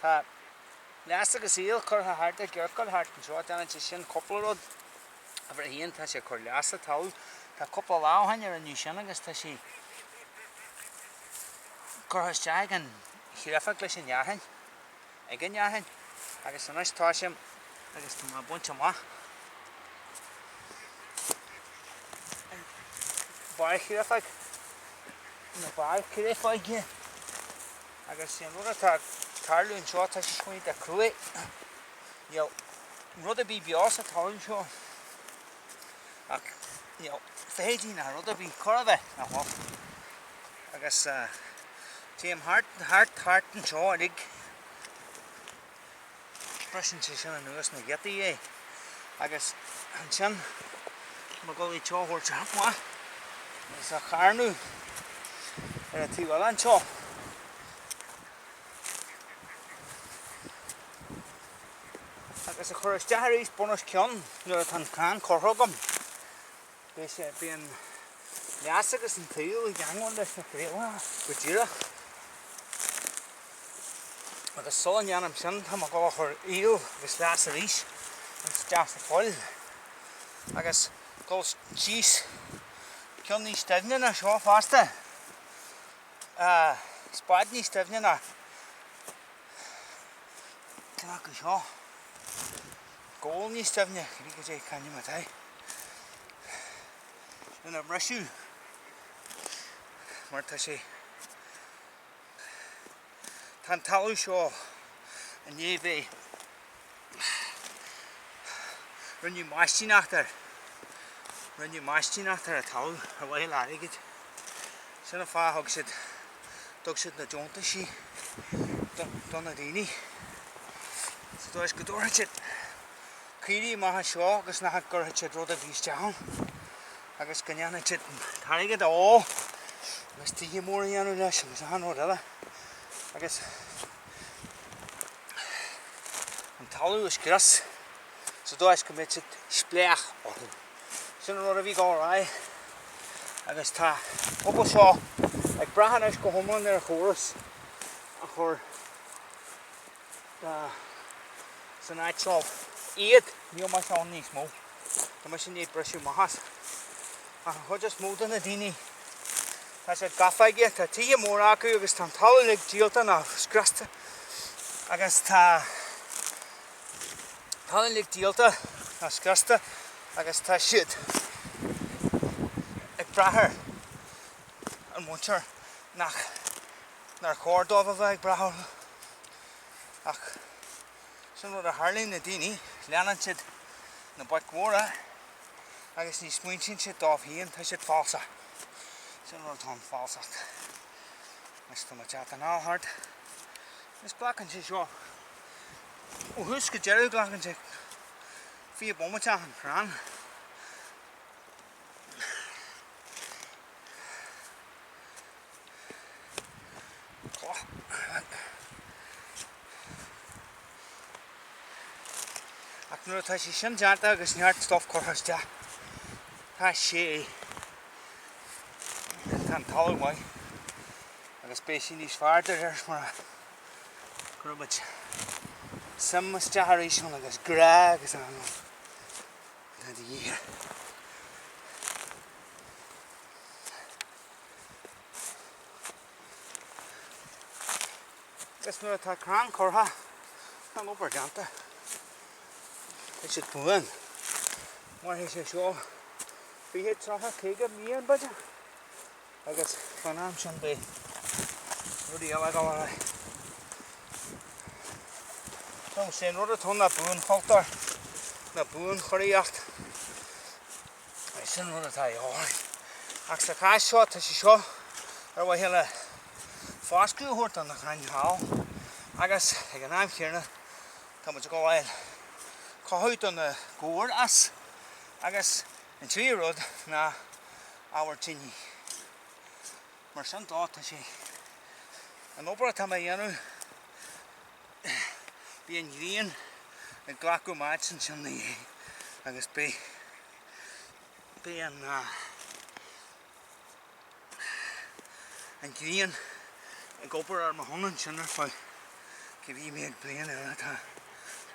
Tá leas agus aol curtha thart i gciorcal thart anseo, déanann sé sin cúpla rud. Uimhir a haon, tá sé ag cur leas sa talamh. Tá cúpla lá ó shin a rinneadh sin agus tá sé curtha isteach ag an chréafóg leis an fhearthainn, ag an fhearthainn. Agus anois tá sé, agus tá mé ag baint amach an barrchréafóg, na barrchréafóige. Agus sé an rud atá ag tarlú anseo, tá sé smaointe cruaidh. Níl rud ar bith beo sa talamh seo ach níl feithidí ná rud ar bith chor ar bith nach bhfuil. Agus téim thart, thart, thart anseo uilig. Briseann sé sin anuas na giotaí é. Agus ansin tá mé ag dul iad seo a thabhairt amach agus a charnadh ar an taobh eile anseo. Agus a chur isteach arís bun os cionn nuair atá an crann curtha agam. Beidh sé, beidh an leas agus an t-aol i gceangal leis na fréamhacha go díreach. Agus sula ndéanaim sin tá mé ag dul a chur aol agus leas arís isteach sa pholl agus dul síos ceann níos doimhne ná seo fosta. Spád níos doimhne ná ceann acu seo. Gabháil níos doimhne, cibé cad é c'ainm atá air. Lena bhriseadh mar tá sé, tá an talamh seo i ndiaidh bheith, rinneadh maistíneacht air, rinneadh maistíneacht ar an talamh ar mhaithe le airgead. Sin an fáth a thug siad, dtug siad na deontaisí do na daoine. Sa dóigh is go dtabharfadh siad caoirigh amach anseo agus nach gcuirfeadh siad rud ar bith isteach ann agus go ndéanfadh siad an t-airgead a ól agus tithe móra a dhéanamh leis agus achan rud eile. Agus an talamh a scrios sa dóigh is go mbeadh siad spleách orthu. Sin an rud a bhí ag dul ar aghaidh agus tá an pobal seo ag brath anois go hiomlán ar an chóras a chur san áit seo iad. Níl mise ann níos mó. Tá mise i ndiaidh briseadh amach as. Ach an chuid is mó de na daoine, tá siad gafa aige, tá tithe móra acu agus tá an talamh uilig díolta nó scriosta agus tá talamh uilig díolta nó scriosta agus tá siad ag brath ar an mhuintir nach nár chóir dóibh a bheith ag brath orthu. Ach sin rud a tharlaíonn le daoine, leanann siad na boic mhóra agus ní smaointíonn siad dóibh féin, tá siad falsach. Sin rud atá ann, falsacht. Anois tá mé ag teacht anall thart. Is glacann sé seo ó thús go deireadh, glacann sé 20 bomaite achan chrann. Ach nuair atá sé sin déanta agus neart stuff curtha isteach, tá sé, tá an talamh maith agus beidh sé níos fearr de réir mar a chuirfidh muid suim isteach arís ann agus grá agus an atá de dhíth air. Agus nuair atá crann curtha, tá an obair déanta. Tá siad buan. Mairfidh sé seo 20, 30, 50 bliain b'fhéidir. Agus fán am sin beidh rudaí eile ag dul ar aghaidh. So, sé an rud atá ann ná buanchultúr, ná buanchóiríocht. Sin an rud atá a dhíobháil orainn. Ach sa chás seo, tá sé seo ar mhaithe le foscadh a thabhairt do na crainn thall agus ag an am chéanna tá muid ag dul a fháil cothú do na gabhair as agus an tríú rud ná ábhar tine. Mar sin dó, tá sé an obair atá mé a dhéanamh, Bhí an ghrian ag glacadh m'áit ansin ina dhiaidh agus beidh, beidh an, an ghrian ag obair ar mo shon ansin ar feadh. Cibé méid bliain eile atá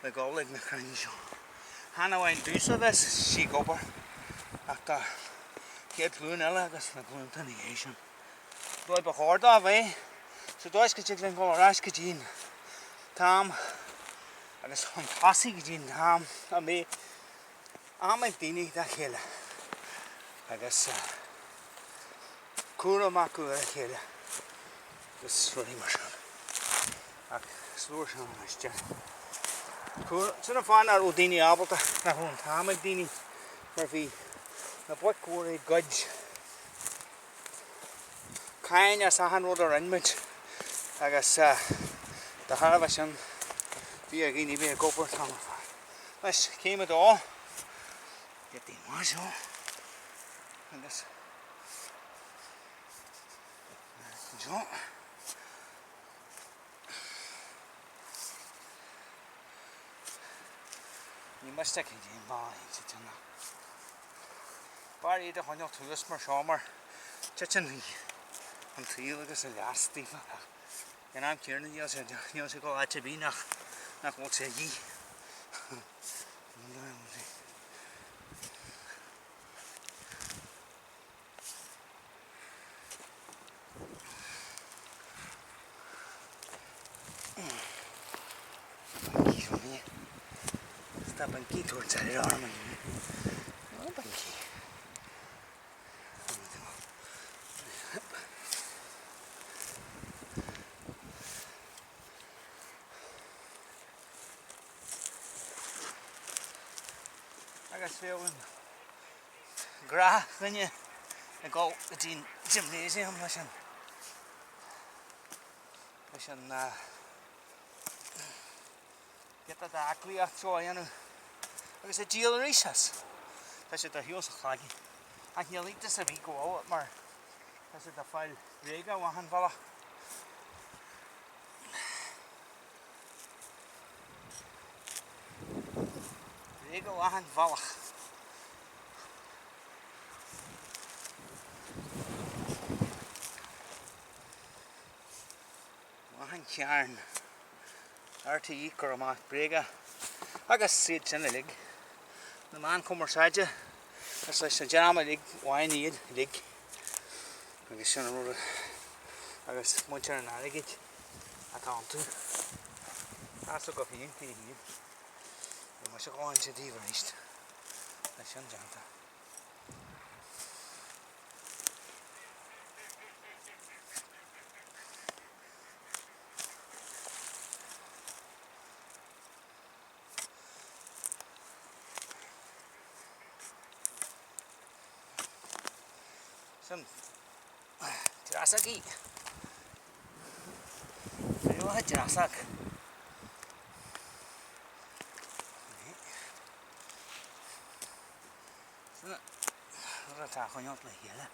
le dhul ag na crainn seo. Chan amháin domhsa a bheas sí ag obair ach don chéad ghlúin eile agus na glúnta ina dhiaidh sin. Dóigh ba chóir dó a bheith sa dóigh is go dtig linn dul ar ais go dtí an t-am agus chun tosaigh go dtí an t-am a mbeidh am ag daoine dá chéile agus cúram acu ar a chéile agus rudaí mar sin. Ach is leor sin anois de. Sin an fáth nach raibh daoine ábalta, nach raibh an t-am ag daoine mar bhí na boic mhóra ag goid cáin as achan rud a rinne muid agus de thairbhe sin bhí ar dhaoine bheith ag obair an t-am ar fad. Anois, céim a dó, giotaí mar seo agus anseo. Ní miste go dtí an balla inti tine. B'fhearr iad a choinneáil thuas mar seo mar titeann an t-aol agus an leas daofa ach ag an am céanna níl sé níl sé ag dul áit ar bith nach nach bhfuil sé a dhíth. Tá bancaí tabhairt aire orm inniu. Bancaí. Agus bheadh an gnáthdhuine ag dul go dtí an gymnasium leis an leis an giota d'aclaíocht seo a dhéanamh agus ag díol arís as. Tá siad ar shiúl sa chlaigín. Ach níl iontas ar bith go bhfuil mar tá siad ag fáil bréige ó achan bhealach. Bréaga ó achan bhealach. Ó achan chearn. RTÉ ag cur amach bréaga agus iad sin uilig. Na meáin chumarsáide is leis an dream uilig amháin iad uilig. Agus sin an rud agus muintir an airgid atá iontu. Tá's agaibh féin cé hiad. Bhí mise ag gabháil ansin daoibh arís. Tá sin déanta. Sin dreasach í. Riola dreasach. Sin rud atá a choinneáil le chéile.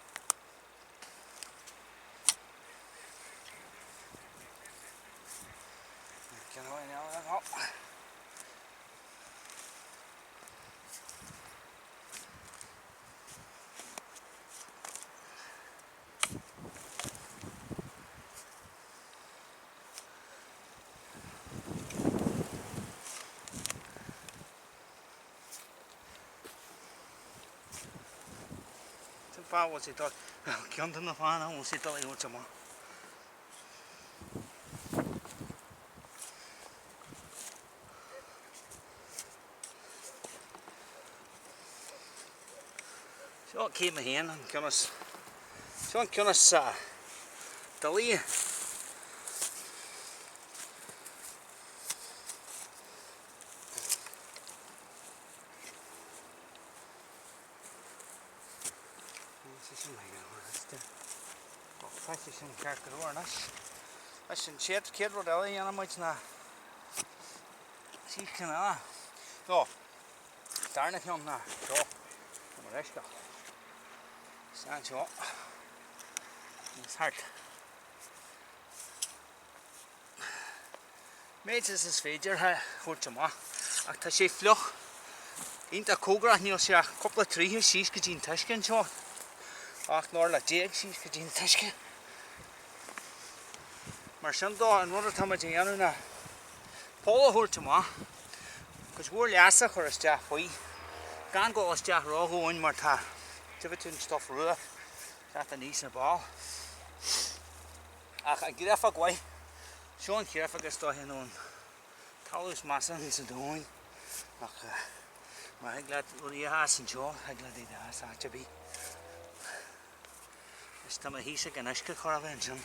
Ceann amháin eile le dhul. Sin fáth a bhfuil sé dul, ceann de na fáthanna a bhfuil sé dul a thabhairt amach. Seo céim a haon, an ceann is, seo an ceann is doiligh. Tá sé sin ceart go leor anois. Leis an chéad chéad rud eile a dhéanfaidh muid ná chéad cheann eile. Nó, darna ceann ná seo. Tá mar eisceacht. San seo. Agus thart. Méid is is féidir a thabhairt amach ach tá sé fliuch, iontach cóngarach, níl sé ach cúpla troithe síos go dtí an t-uisce anseo, 18 orlach síos go dtí an t-uisce. Mar sin dó, an rud atá muid a dhéanamh ná. Poll a thabhairt amach, cuid mhór leasa a chur isteach faoi, gan dul isteach ró-dhomhain mar tá, gheobhaidh tú an stuif rua teacht aníos ar ball. Ach an créafóg mhaith, seo an chréafóg is dóiche nó an talamh is measa sa domhan ach má thig leat rudaí a fhás anseo, thig leat iad a fhás áit ar bith. Is tá mé thíos ag an uisce chóir a bheith ansin.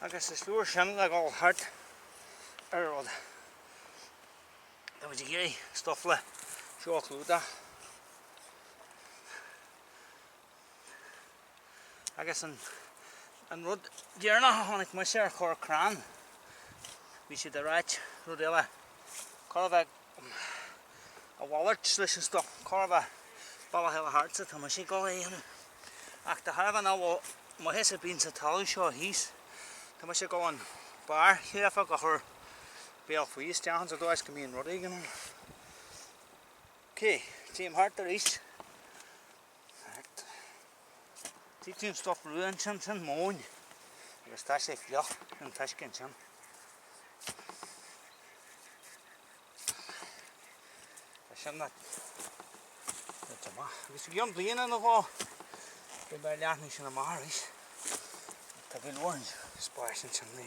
Agus is leor sin le dhul thart ar rud. Tá muid ag iarraidh stuif le seo a chlúdach. Agus an an rud deireanach a chonaic mise ar chorr crann, bhí siad ag ráit rud eile, chóir a bheith a mhalairt leis an stuif, chóir a bheith bealach eile thart sa tá mise ag dul a dhéanamh. Ach de thairbhe nach bhfuil maitheas ar bith sa talamh seo thíos, tá mise ag dul an barr chréafóg a chur béal faoi isteach ann sa dóigh is go mbíonn rud éigin ann. Ok, téim thart arís. Thart. Tchí tú an stuif rua ansin, sin móin agus tá sé fliuch an t-uisce ansin. Tá sin le amach. Agus i gceann bliana nó dhó beidh mé ag leathnú sin amach arís. Tá go leor spáis ansin le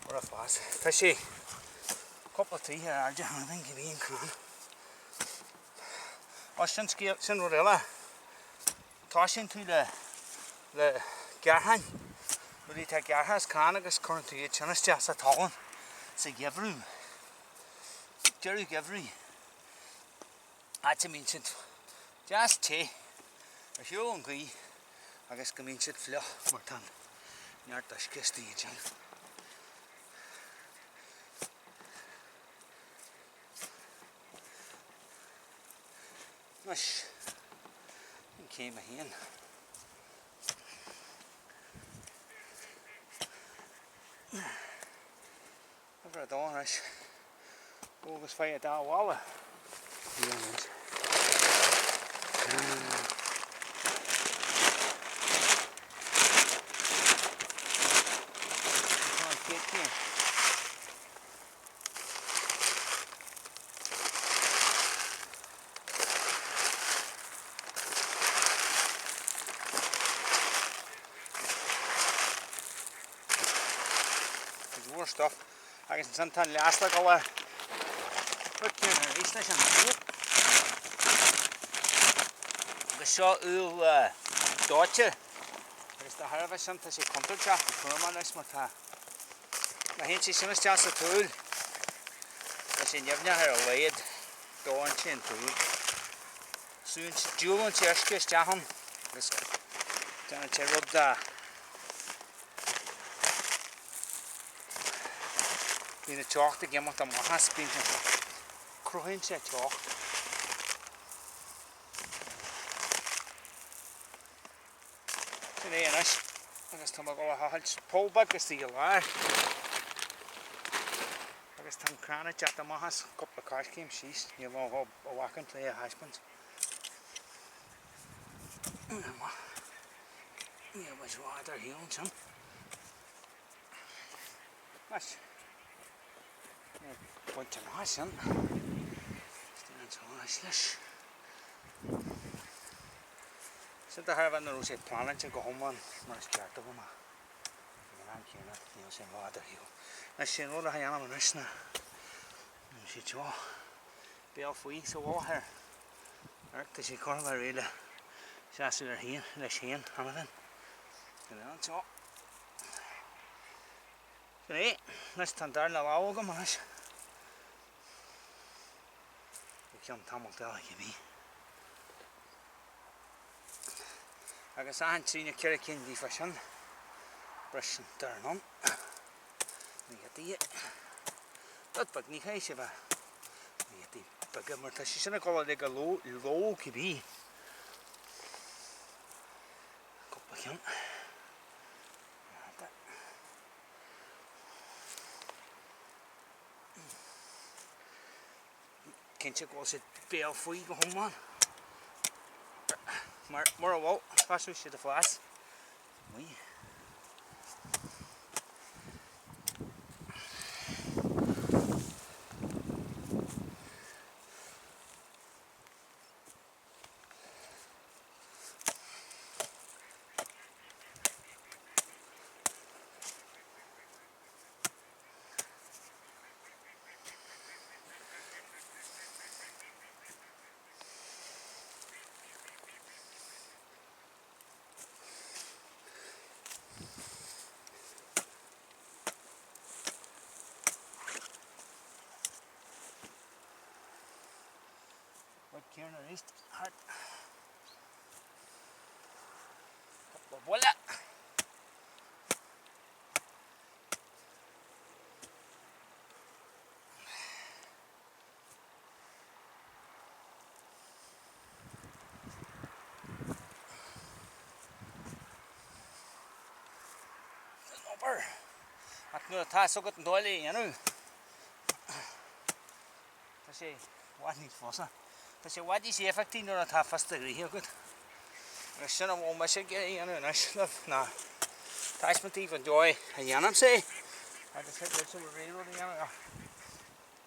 cur ag fás. Tá sé cúpla troigh ar airde cheana féin go bhí an crann. Ó sin scéal, sin rud eile. Toisíonn tú le, le gearrtháin, rudaí atá gearrtha as crann agus cuireann tú iad sin isteach sa talamh sa gheimhreadh, deireadh geimhridh, áit a mbíonn siad deas te ar shiúl ón ghaoth agus go mbíonn siad fliuch mar tá neart uisce istigh ansin. Anois, an céim 1. Uimhir 2 anois. Agus faigh an dá bhalla. Seo an chéad chéim. Cuid mhór stuif agus ansin tá an leas le dul air. Rud céanna arís leis an úll. Agus seo úll dóite agus de thairbhe sin tá sé contúirteach go cúramach leis mar tá Má théann sé sin isteach sa tsúil, tá sé nimhneach ar a laghad, dóann sé an tsúil. Súnn, diúlann sé uisce isteach ann agus déanann sé rud de. Bíonn an teocht ag imeacht amach as, bíonn sé, cruthaíonn sé teocht. Sin é anois agus tá mé ag dul a thochailt poll beag istigh i lár agus tá an crann ag teacht amach as cúpla coiscéim síos, níl mé ag bacaint le é a thaispeáint. Níl muid i bhfad ar shiúl ansin. Anois, bainte amach sin. Istigh anseo anois leis. Sin de thairbhe nach raibh sé pleanáilte go hiomlán mar is ceart agam ach ag an am céanna níl sé i bhfad ar shiúl. Anois sé an rud a dhéanaim anois ná níl siad seo béal faoi sa mhullach air. Amharc tá sé chóir a bheith réidh le seasamh ar féin leis féin cheana féin. Sin é anseo. Sin é. Anois tá an darna lámh agam anois. ceann tamalt eile cibé. Agus achan trí nó 4 cinn díofa sin, bris an dorn ann. Na giotaí. Rud beag, ní chaithfidh sé bheith na giotaí beaga mar tá sé sin ag dul uilig leo cibé. Cúpla ceann. Cinnte go bhfuil siad béal faoi go hiomlán. Mar mura bhfuil, fásfaidh siad ag fás. Amuigh. Rud céanna arís thart. Cúpla buille. An obair. Ach nuair atá fhios agat an dóigh le dhéanamh, tá sé i bhfad níos fusa. Tá sé i bhfad níos éifeachtaí nuair atá fios do ghnoithe agat. Agus sin a bhfuil mise ag iarraidh a dhéanamh anois libh ná taispeáint daoibh an dóigh a dhéanaimse é agus thig libhse bhur rogha rud a dhéanamh ach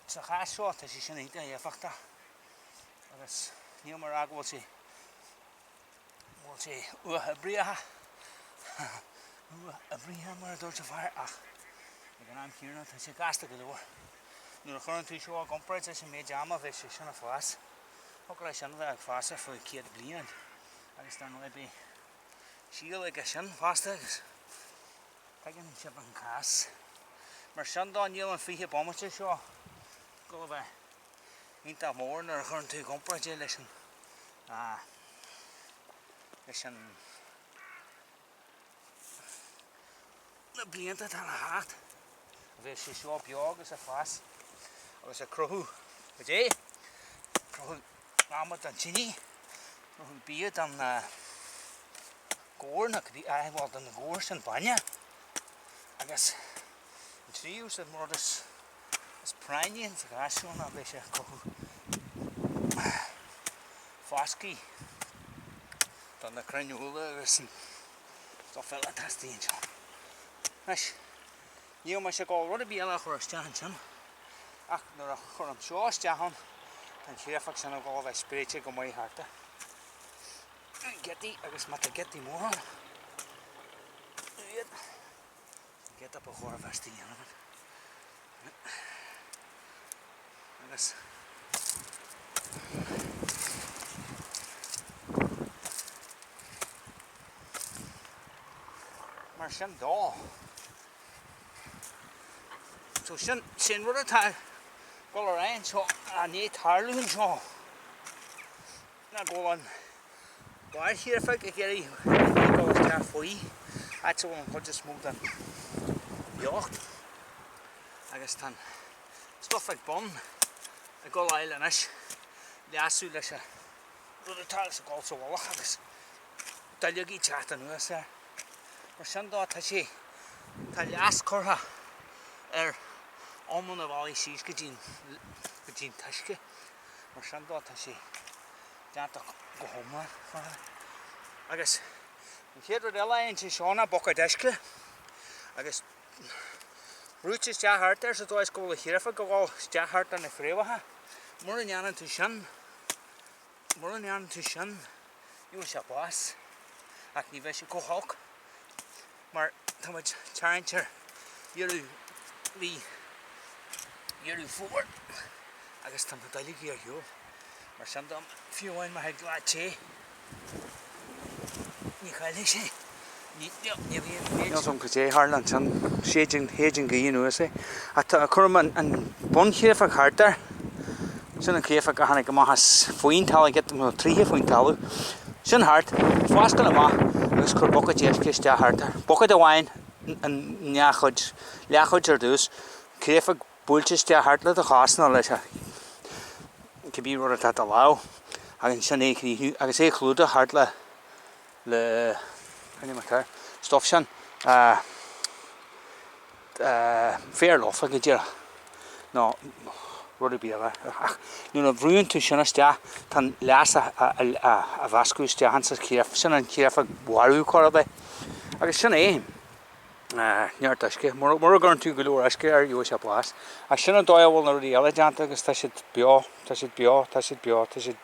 sa chás seo tá sé sin iontach éifeachtach agus níl mé ag rá go bhfuil sé bhfuil sé uathoibríoch, uathoibrithe mar a dúirt an fear ach ag an am céanna tá sé gasta go leor. Nuair a chuireann tú seo i gcomparáid leis an méid ama a bheidh sé sin ag fás, thiocfadh leis sin a bheith ag fás ar feadh 100 bliain agus dar ndóigh beidh síol aige sin fosta agus tuigeann sibh an cás. Mar sin dó níl an 20 bomaite seo ag dul a bheith iontach mór nuair a chuireann tú i gcomparáid é leis an leis an na blianta atá le theacht. A bheidh sé seo beo agus ag fás agus ag cruthú cad é? Cruthú adhmad don tine, cruthú bia don gabhar nó cibé, bhuel don ghabhar sin bainne agus an tríú is an rud is Is práinní sa chás seo ná beidh sé ag cothú foscaidh do na crainn úlla agus an stuff eile atá istigh anseo. Anois, níl mise ag dul rud ar bith eile a chur isteach ansin ach nuair a chuirim seo isteach ann, tá an chréafach sin ag dul a bheith spréite go maith thart. Giotaí agus má tá giotaí móra ann, iad. Giota ba chóir a bheith istigh a dhéanamh agus mar sin dó. So sin sin rud atá ag dul ar aghaidh anseo i ndiaidh tarlú anseo. Ná go bhfuil an barrchéarfaigh ag iarraidh dul isteach faoi, áit a bhfuil an chuid is mó den bheocht agus tá an stuif ag bun ag dul a fháil anois leasú leis an rud atá ag dul sa mhullach agus duilleogaí ag teacht anuas air. Mar sin dó tá sé, tá leas curtha ar iomlán an bhealaigh síos go dtí an t-uisce. Mar sin dó tá sé déanta go hiomlán curtha. Agus an chéad rud eile a fhaigheann sé seo ná buicéad uisce agus brúite isteach thart air sa dóigh is go bhfuil an chréafóg ag dul isteach thart ar na fréamhacha. Mura ndéanann tú sin, mura ndéanann tú sin, gheobhaidh sé bás ach ní bheidh sé chomh holc. Mar tá muid ag tarraingt ar dheireadh mhí Dheireadh Fómhair agus tá na duilleogaí ar shiúl. Mar sin dom, fiú amháin má thig lá te, ní chaillfidh sé. Ní, ní bhíonn méid. Níl 's agam cad é a tharla ansin, shéid an, shéid an ghaoth anuas é. Ach tá, cuirim an, an bunchréafóg thart air. Sin an chréafóg a tháinig amach as faoin talamh, giota nó troithe faoin talamh. Sin thart, foscadh amach agus cuir buicéid uisce isteach thart air. Buicéad amháin i ngach chuid, leathchuid ar dtús, créafóg buailte isteach thart le do chos nó leis an cibé rud atá i do lámh agus ansin é a chríochnú agus é a chlúdach thart le le stuif sin féar lofa go díreach nó rud ar bith eile. Ach nuair a bhrúnn tú sin isteach tá an leas á mheascadh isteach insa chréaf, sin an chréafóg mharbh chor ar bith. Agus sin é. Neart uisce. Mura gcuireann tú go leor uisce air gheobhaidh sé bás. Ach sin an dóigh a bhfuil na rudaí eile déanta agus tá siad beo, tá siad beo, tá siad beo, tá siad,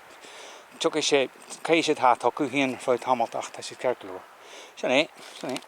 tiocfaidh sé, caithfidh siad theacht chucu féin ar feadh tamalt ach tá siad ceart go leor. Sin é, sin é.